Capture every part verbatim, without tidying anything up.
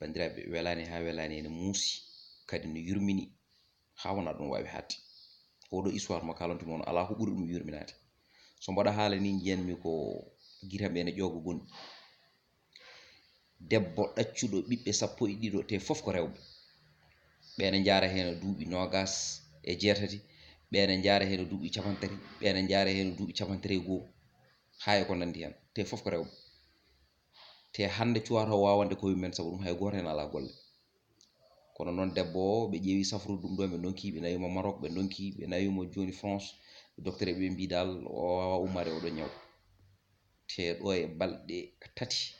Banndiraaɓe, welaani haa welaani, ene muusi, kadi no yurmini, haa wonaa ɗum waawi haaɗde. Oɗo histoire mo kaalantu moon, alaa ko ɓuri ɗum yurminaade. So mbaɗa haala ni, njiyanmi ko gitamɓe ene ƴooga gonɗi. Debbo ɗaccuɗo ɓiɓɓe sappo e ɗiɗo, te fof ko rewɓe. Ɓe ene njaara heen duuɓi noogas e jeetati, ɓe ene njaara heen duuɓi capantati, ɓe ene njaara heen duuɓi capantati e goo, haa e ko nanndi heen, te fof ko rewɓe. Te hannde cuwata waawande koye men, sabu ɗum hay gooto heen alaa golle. Kono noon debbo o, ɓe ƴeewi safrude ɗum ɗo, ɓe ndonki, ɓe nawi mo Maroc, ɓe ndonki, ɓe nawi mo jooni France. Docteur ɓe mbii dal, o waawaa ummaade oɗo ñaw. Te ɗo e balɗe tati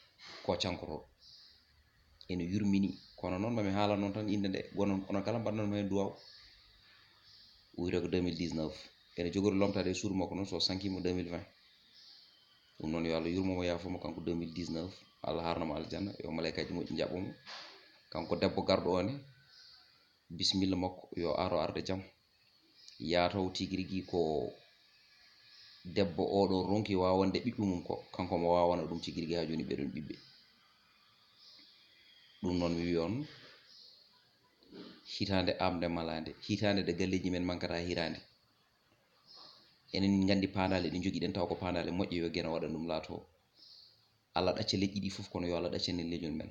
ko cankoto. Ene yurmini, kono noon mami haala noon tan innde nde, onon, onon kala mbaɗanon mo heen duwaaw. O wiyetee ko deux mille dix-neuf. Ene jogori lomtaade e suudu makko noon, so sankii mo deux mille vingt. Ɗum noon, yo Allah yurmo mo, yaafo mo, kanko deux mille dix-neuf. Allah haarna mo aljanna, yo malaykaaji moƴƴi njaɓɓo mo. Kanko debbo garɗo o ne, bisimilla makko, yo ar o arde jam. Yaataw tigi rigi ko debbo oɗo ronki waawande ɓiɓɓe mum ko, kanko mo waawana ɗum tigi rigi haa jooni ɓeɗon ɓiɓɓe. Ɗum noon mi wiy on, hitaande amde malaande, hitaande nde galleeji men mankata hiraande. Enen nganndi paandaale ɗe njogiɗen taw ko paandaale moƴƴe, yo Geno waɗan ɗum laato. Allah ɗacca leƴƴi ɗi fof, kono yo Allah ɗaccan en leñol men.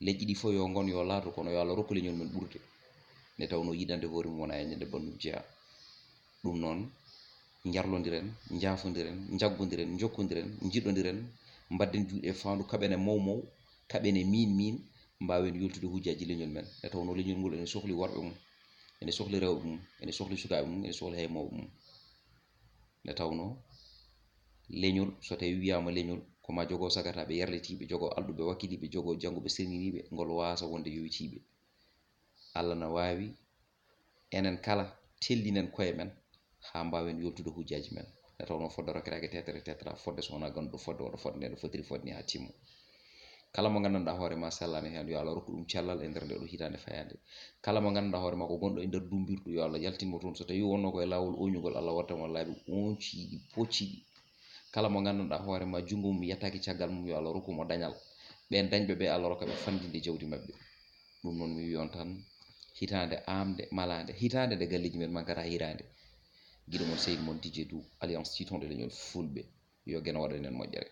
Leƴƴi ɗi fof yo ngon, yo laato, kono yo Allah rokku leñol men ɓurde. Nde tawnoo yiɗande hoore mum wona e ñande banndum jeyaa. Ɗum noon, njarlondiren, njaafondiren, njaggondiren, njokkondiren, njiɗondiren, mbaɗden juuɗe e faandu, kaɓen e maw maw, kaɓen e miin miin, mbaawen yoltude hujjaaji leñol men. Nde tawnoo leñol ngol ene sohli worɓe mum, ene sohli rewɓe mum, ene sohli sukaaɓe mum, ene sohli hay mawɓe mum. Nde tawnoo leñol, so tawii wiyaama leñol, ko maa jogoo sagataaɓe yarlitiiɓe, jogoo alɗuɓe wakkiliiɓe, jogoo jannguɓe serniniiɓe, ngol waasa wonde yowitiiɓe. Allah na waawi enen kala tellinen koye men haa mbaawen yoltude hujjaaji men. Nde tawnoo fodde rokketaake teetere teetata fodde, so wonaa ganduɗo fodde, waɗa fodde nde no fotiri fodde ni haa timma. Kala mo nganndanɗaa hoore ma sellaani heen, yo Allah rokku ɗum cellal e nder nde ɗo hitaande fayaande. Kala mo nganndanɗaa hoore ma ko gonɗo e nder dumbirɗo, yo Allah yaltin mo toon. So tawii wonnoo ko e laawol ooñugol, Allah waɗta mo laabi ooñciiɗi, pocciiɗi. Kala mo nganndanɗaa hoore ma junngo mum yettaaki caggal mum, yo Allah rokku mo dañal. Ɓeen dañɓe ɓe, Allah rokka ɓe fanndinde jawdi maɓɓe. Ɗum noon mi wiy on tan, hitaande aamde, malaande, hitaande nde galleeji men mankata hiraande. Giɗo mon sehil mon Didier Doou, Alliance Tiitonde Leñol Fulɓe. Yo Geno waɗan en moƴƴere.